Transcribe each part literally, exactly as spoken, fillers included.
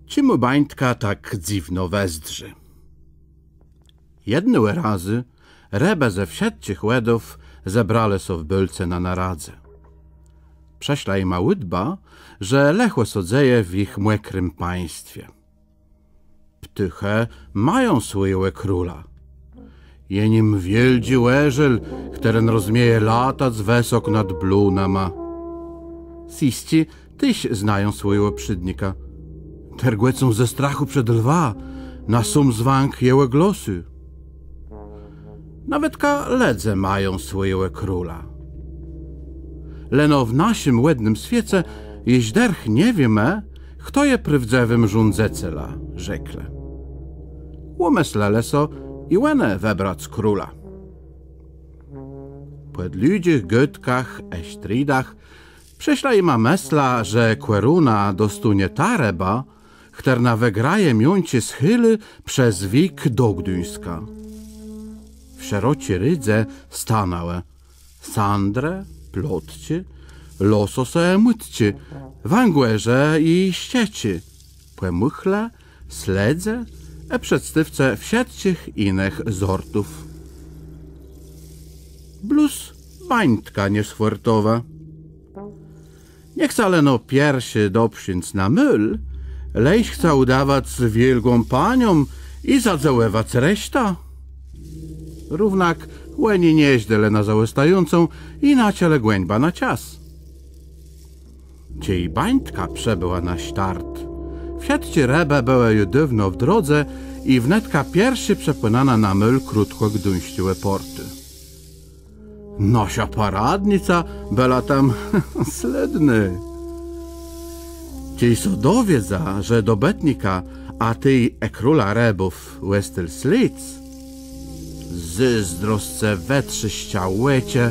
Czemù Bańtka tak dzywno wëzdrzi? Jednégò razu rëbë ze wszëtczich wòdów zebrałë sã w Bôłce na naradze. Przëszła jima ùdba, że lëchò sã dzeje w jich mòkrim państwie. Ptôchë mają swòjégò króla. Je nim wiôldżi òrzél, chtëren rozmieje latac wësok nad blónama. Siscë téż znają swòjégò przédnika. Tërgòcą ze strachù przed lwã na sóm zwãk jegò głosu. Nawetka lëdze mają swòjégò króla. Leno w naszim wòdnym swiece jesz dërch nie wiémë, chto je prôwdzëwim rządzëcelã, rzeklë. Ùmëslëlë so i òne wëbrac króla. Pò dłudżich gôdkach ë sztridach przëszła jima mësla, że kòrónã dostónie ta rëba, chtërna wëgraje miónczi z Hélu przez Wik do Gduńska. W szeroczi rédze stanãłë sandrë, plotczi, lososë, mùtczi, wãgòrze i szczeczi, pòmùchle, sledze ë przedstôwcë wszëtczich jinëch zortów. Blós Bańtka nie sfòrtowa. Nie chca leno pierszô dopłëc na môl, le chca ùdawac wiôlgą panią i zadzëwòwac resztã. Równak òni nie żdelë na zôstającą i naczãlë gòńbã na czas. Czej Bańtka przëbëła na sztart, wszëtczé rëbë bëłë ju dôwno w drodze i wnetka pierszô przepłënãła na môl krótkò gduńsczégò pòrtu. Naszô paradnica bëła tam slédnô. Czej sã dowiedza, że dobëtnikã, a tej ë królã rëbów òstôł sledz, ze zôzdroscë wëtrzészcza òczë,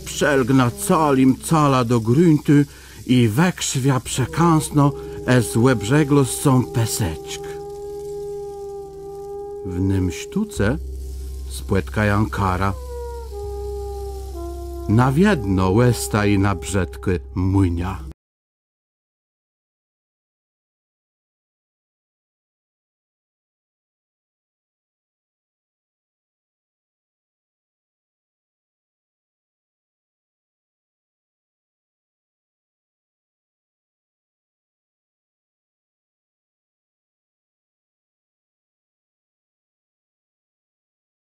przëlgna calim całã do gruntu i wëkrzëwia przekąsno ë z òbrzëgloscą pësëczk. W nym sztóce spòtka jã kara. Na wiedno òsta ji na brzëdkô mùnia.